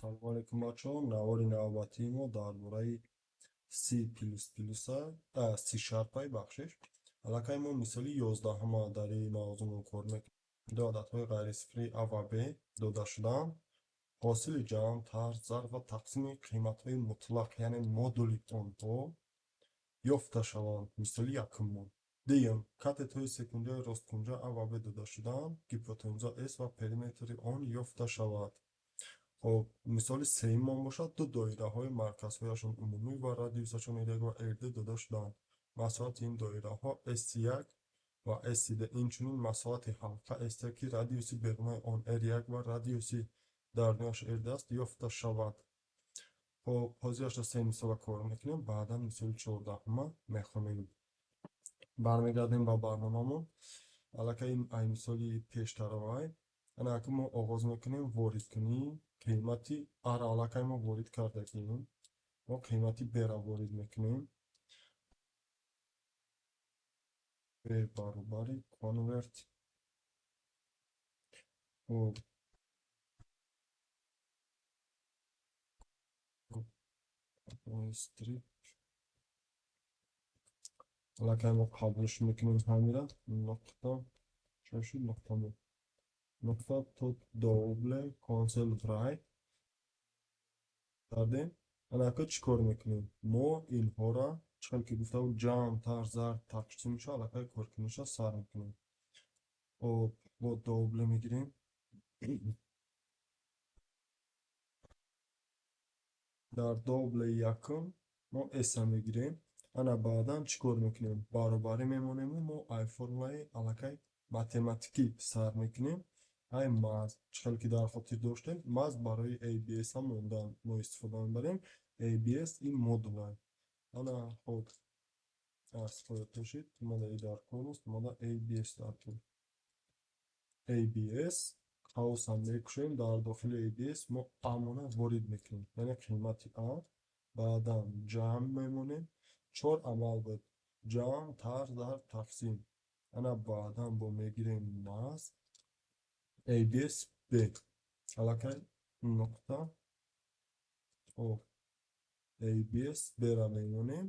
Ассалому алайкум, бачаҳо. Навори навбатии мо дар бораи C++, C Sharp, бахшиш. Аллакай мо мисоли 11-ма дар ин мавзӯъ кор мекунем. Ду ададҳои ғайрисифрии А ва Б дода шудаанд. Ҳосили ҷамъ, тарҳ, зарб ва тақсими қиматҳои мутлақ, яъне модули онҳо ёфта шаванд. Мисоли якуммон. Дуюм, катетҳои секунҷаи росткунҷа А ва Б дода шудаанд, гипотенуза С ва периметри он ёфта шавад. Хоб, мисоли сеюммон бошад, ду доираҳои марказҳояшон умумӣ ва радиусашон R1 ва R2 дода шудаанд. Масоҳати ин доираҳо S1 ва S2, инчунин масоҳати ҳалқа S1, ки радиуси берунаи он R1 ва радиуси дарунияш R2 аст, ёфта шавад. Хоб, ҳозирашро се мисола кор мекунем, баъдан мисоли 14-ума мехонем. Бармегардем ба барномамон. Аллакай ай мисоли пештаравай. Ана акнун мо оғоз мекунем воридкунии қимати А-ро. Аллакай мо ворид кардагим. Мо қимати Б-ро ворид мекунем. Б баробари convert. Хоб, strip. Аллакай мо қабулш мекунем ҳамира. Нуқта чӣ шуд? Нуқта мо. Нуқта to double console write кардем. Ана акнун чӣ кор мекунем? Мо инҳоро, чӣ хел ки гуфта буд, ҷамъ, тарҳ, зарб, тақсим мешавад, аллакай коркуниша сар мекунем. Хоб, бо double мегирем. Дар double якум мо S-а мегирем. Ана баъдан чӣ кор мекунем? Баробарӣ мемонему мо ай формулаи аллакай математикӣ сар мекунем. Ай маз, чӣ хел ки дар хотир доштем, маз барои ABS ҳам мондан мо истифода мебарем. ABS ин модул. Ана хоб, аз пешид, мода и дар кор нест, мода ABS дар кор. ABS қавсам мекушем, дар дохили ABS мо А-мона ворид мекунем, яъне қимати А, баъдан ҷамъ мемонем. Чор амал буд: ҷамъ, тарҳ, зарб, тақсим. Ана баъдан бо мегирем маз ABS B. Аллакай нуқта. Хоб, ABS B-ра мемонем.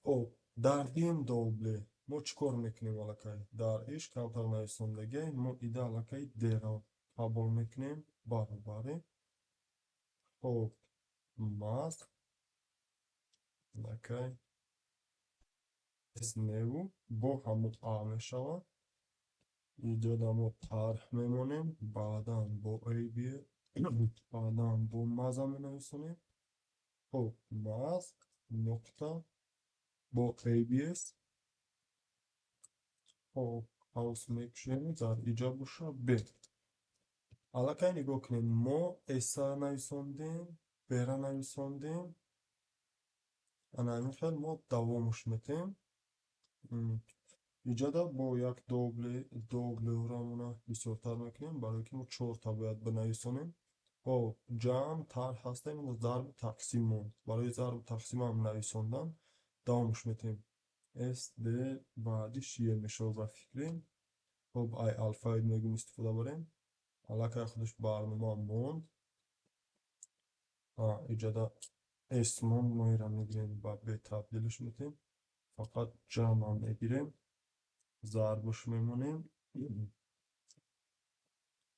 Хоб, дар дуюм double мо чӣ кор мекунем аллакай? Дар иш камтар нависондагиай, мо ида аллакай D-ро қабул мекунем, баробари. Хоб, маз аллакай S неву бо ҳамун А мешавад. Иҷода мо тарҳ мемонем, баъдан бо AB, баъдан бо маза менависонем. Хоб, маз нуқта бо ABS. Хоб, қавс мекушем, дар иҷа боша B. Аллакай нигоҳ кунем, мо S-а нависондем, B-ра нависондем. Ана ҳамин хел мо давомаш метем. Иҷода бо як double-рамона бисёртар мекунем, барое ки мо чорта бояд бинависонем. Хоб, ҷамъ, тарҳ ҳастем, зарбу тақсим монд. Барои зарбу тақсимам нависондан давомаш метем. S, D, баъдиш E мешавад ба фикрем. Хоб, ай алфавит мегӯм истифода барем. Аллакай худаш барнома монд. Иҷода S монд, мо инро мегирем ба B табдилаш метем. Фақат ҷамъам мегирем, зарбаш мемонем.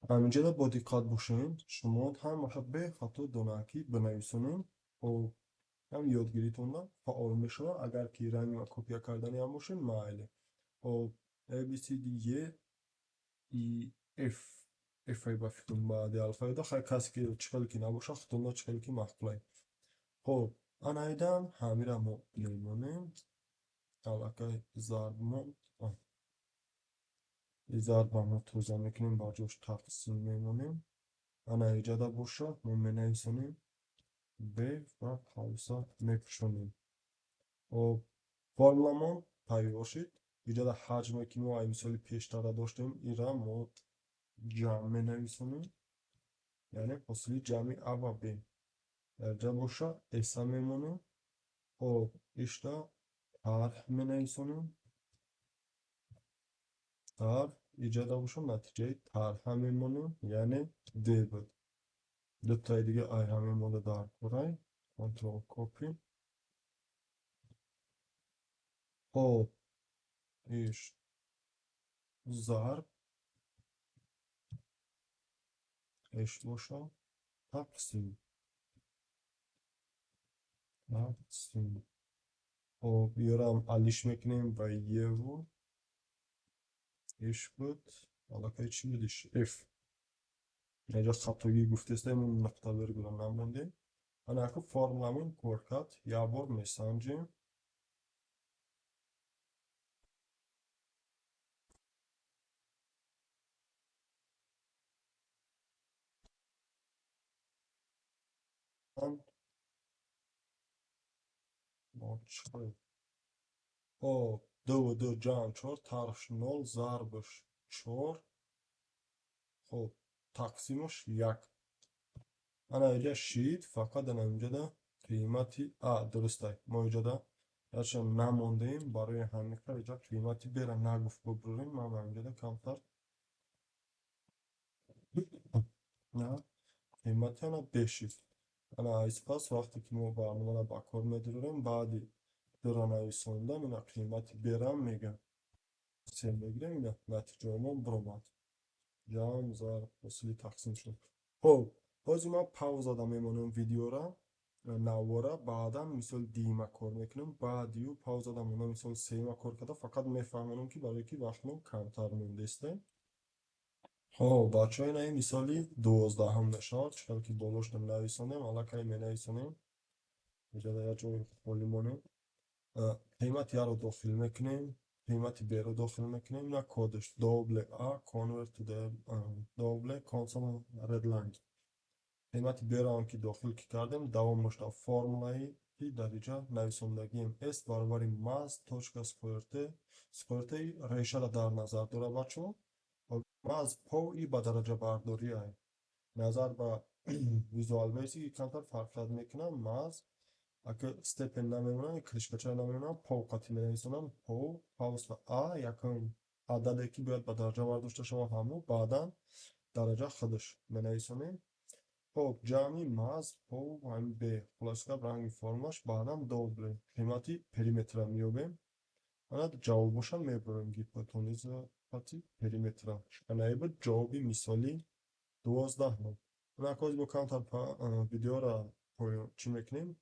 Ҳаминҷода бо диққат бошед, шумо ҳамаша бехато донакӣ бинависонед. Хоб, ҳам ёдгиритонда фаъол мешавад, агар ки ранг копия кардани ҳам бошед, майли. Хоб, A, B, C, D, E, E, F. F ай ба фикрам баъди алфавита, хай касе ки чӣ хеле ки набошад, худтонда чӣ хеле ки маъқулай. Хоб, ана айдан ҳамира мо мемонем. Аллакай зарб монд. Зарба мо тоза мекунем, ба ҷош тақсим мемонем. Ана иҷода бошад, мо менависонем B ва қавса мепӯшонем. Хоб, формуламон тайёр шуд. Иҷода ҳаҷме ки мо ай мисоли пештара доштем, инра мо ҷамъ менависонем. Яъне ҳосили ҷамъи А ва Б. Дар ҷа бошад, S-а мемонем. Хоб, ишта тарҳ менависонем. Тарҳ иҷода бошад, натиҷаи тарҳа мемонем, яъне D буд. Дутаи дига ай ҳамин монда дар корай. Ctrl copy. Хоб, иш зарб иш боша тақсим. Тақсим. Хоб, ёрам алиш мекунем ба еву. Иш буд. Аллакай чӣ буд иш? F. Инҷа хатогӣ гуфтестем, нуқта вергула намондем. Ана аку формуламон кор кард. Як бор месанҷем. Хоб, ду ва ду ҷамъ чор, тарҳш нол, зарбш чор. Хоб, тақсимаш як. Ана инҷа шид, фақат ана инҷада қимати а дурустай. Мо инҷада яча намондем, барои ҳамин қадр инҷа қимати б-ра нагуфт бубурем. Ман инҷада камтар на қимати ана б шид. Ана аз пас вақте ки мо барномаро ба кор медурем, баъди дура нависондан ина қимати б-ра мега се мегирем, ина натиҷаамон биромад. Ҷамъ зарб ҳосили тақсим шуд. Хоб, ҳозир ман паузада мемонам видеора, навора, баъдан мисол дима кор мекунам, баъдию паузада монам мисол сеюма кор карда, фақат мефаҳмонам ки барои ки вақтмон камтар мондесте. Хоб, бачаҳо, ина ин мисоли 12-ҳам мешавад, чӣ ки болошро нависонем, аллакай менависонем. Инҷода як ҷои холӣ монем. Қимати А-ро дохил мекунем, қимати Б-ро дохил мекунем, ина кодаш double A convert to the double console readline. Қимати Б-ро ҳам ки дохил ки кардем, давом дошта формулаи ки дар инҷа нависондагием S баробари math точка square t, square t решаро дар назар дорад бачаҳо. Math pow и ба дараҷабардорӣ ай. Назар ба Visual Basic камтар фарқият мекунам. Math ака степен намемонам, крышкачаро намемонам, pow қатъи менависонам, pow пауза а якум ададе ки бояд ба дараҷа бардошта шавад ҳамон, баъдан дараҷа худаш менависонем. Хоб, ҷамъи math pow ҳамин б, хулоса гап ранги формулаш, баъдан double қимати периметрро меёбем. Ана ҷавобошам мебарем гипотенуза қати периметра. Ана ин буд ҷавоби мисоли 12-ҳам. Ана ҳозир бо камтар видеоро чӣ мекунем?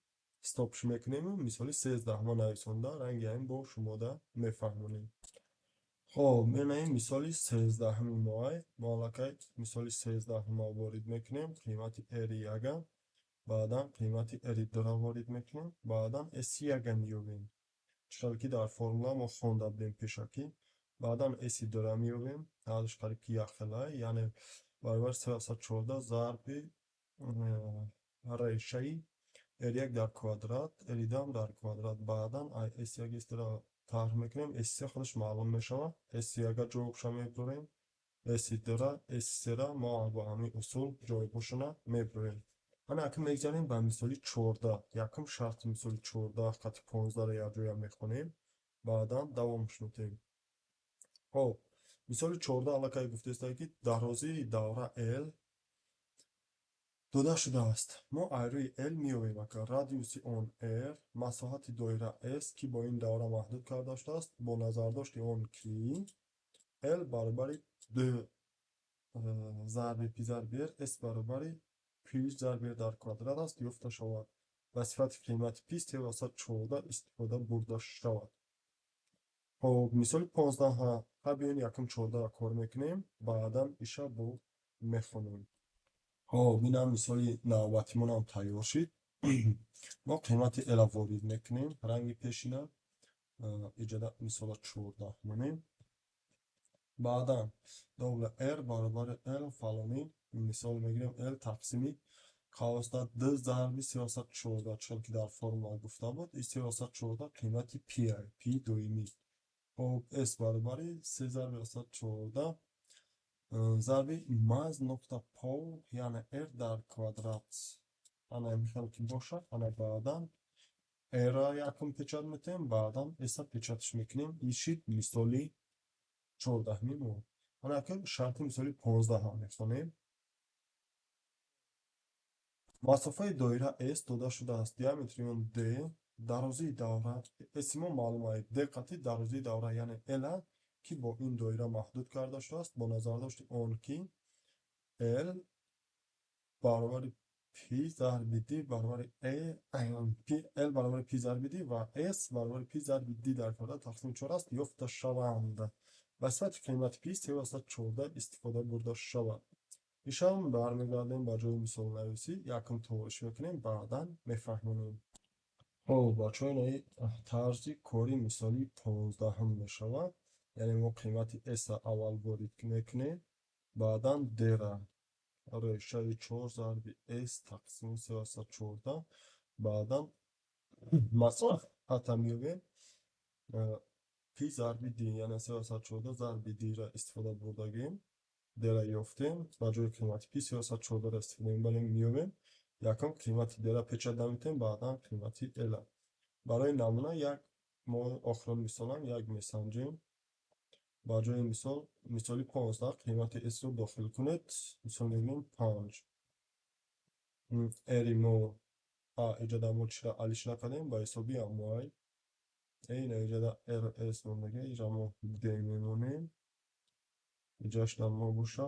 Стопш мекунем, мисоли 13-ҳама нависонда, ранги ҳамин бо шумода мефаҳмонем. Хоб, ина ин мисоли 13-ҳами моай. Мо аллакай мисоли 13-ҳама ворид мекунем, қимати R1-а, баъдан қимати R2-ро ворид мекунем, баъдан S1-а меёбем. Чӣ ки дар формула мо хонда будем пешакӣ. Баъдан S2-ро меёбем, ҳардуш қариб ки як хела, яъне баробар 314 зарби решаи R1 дар квадрат, R2 дар квадрат. Баъдан S1 S2-ро тарҳ мекунем, S3 худаш маълум мешавад. S1-га ҷавобша мебурем, S2-ра, S3-ра мо бо ҳамин усул ҷавобҳошона мебурем. Ана акнун мегзарем ба мисоли 14. Якум шарти мисоли 14 қати 15-ро якҷоя мехонем, баъдан давомш медиҳем. Хоб, мисоли 14 аллакай гуфтааст, ки дарозии давра L дода шудааст. Мо аз рӯи L меёбем ака радиуси он R, масоҳати доира S, ки бо ин давра маҳдуд карда шудааст, бо назардошти он ки L баробари 2 зарби пи зарби R, S баробари пи зарби R дар квадрат аст, ёфта шавад. Ба сифати қимати пи 314 истифода бурда шавад. Хоб, мисоли 15 ха биён якум 14 кор мекунем, баъдан иша бо мехонем. Хоб, инам мисоли навбатимонам тайёр шид. Мо қимати L-ро ворид мекунем, ранги пешина. Иҷода мисола 14 монем. Баъдан double R баробари L фалонӣ мисол мегирем L тақсими қавсда 2 зарби 314, чун ки дар формула гуфта буд, ин 314 қимати пи ай, пи доимӣ. Хоб, S баробари 3 зарби 314 зарби math нуқта pow, яъне R дар квадрат. Ана ин хел ки бошад, ана баъдан R-ро якум печат метавем, баъдан S-ро печатш мекунем. Ин шид мисоли 14-ми мо. Ана акнун шарти мисоли 15 ҳам мехонем. Масофаи доира S дода шудааст. Диаметри он D, дарозии давра S мо маълум аст. D қати дарозии давра, яъне L, ки бо ин доира маҳдуд карда шудааст, бо назардошти он ки L баробари пи зарби D баробари E, L баробари пи зарби D ва S баробари пи зарби D дар квадрат тақсими 4 аст, ёфта шаванд. Ба сифати қимати пи 3,14 истифода бурда шавад. Ишам бармегардем ба ҷои мисолнависӣ, якум товариш мекунем, баъдан мефаҳмонем. Хоб, бачаҳо, инаи тарзи кори мисоли 15-ум мешавад. Яъне мо қимати S-а аввал ворид мекунем, баъдан D-ра решаи 4 зарби S тақсими 3,14, баъдан масоҳата меёбем, пи зарби D, яъне 3,14 зарби D-ра истифода бурдагем, D-ра ёфтем, ба ҷои қимати пи 3,14-ро истифода мебарем, меёбем. Якум қимати D-ра печат намекунем, баъдан қимати L-а. Барои намуна як мо охирон мисолам як месанҷем. Ба ҷои мисол, мисоли 15, қимати S-ро дохил кунед, мисол мегӯем 5. R-и мо а иҷода мо чиро алиш накардем, ба ҳисоби амвай. Ина иҷода R S мондага, иҷа мо D мемонем. Иҷашда мо боша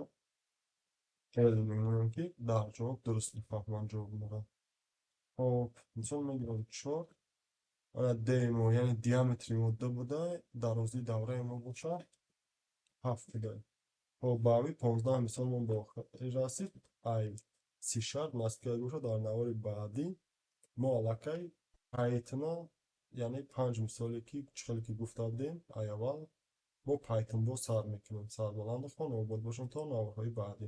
L мемонем, ки дар ҷавоб дуруст бифаҳманд ҷавобро. Хоб, мисол мегирем 4. Ана D мо, яъне диаметри мо 2 буда, дарозии давраи мо боша 7 буда. Хоб, ба ҳамин 15 мисол мо ба охир расид. Ай C#, насиб карда бошад, дар навори баъдӣ мо аллакай Python, яъне панҷ мисоле, ки чӣ хеле ки гуфта будем, ай аввал мо Python боз сар мекунем. Сарбаланду хонобод бошем то наворҳои баъдӣ.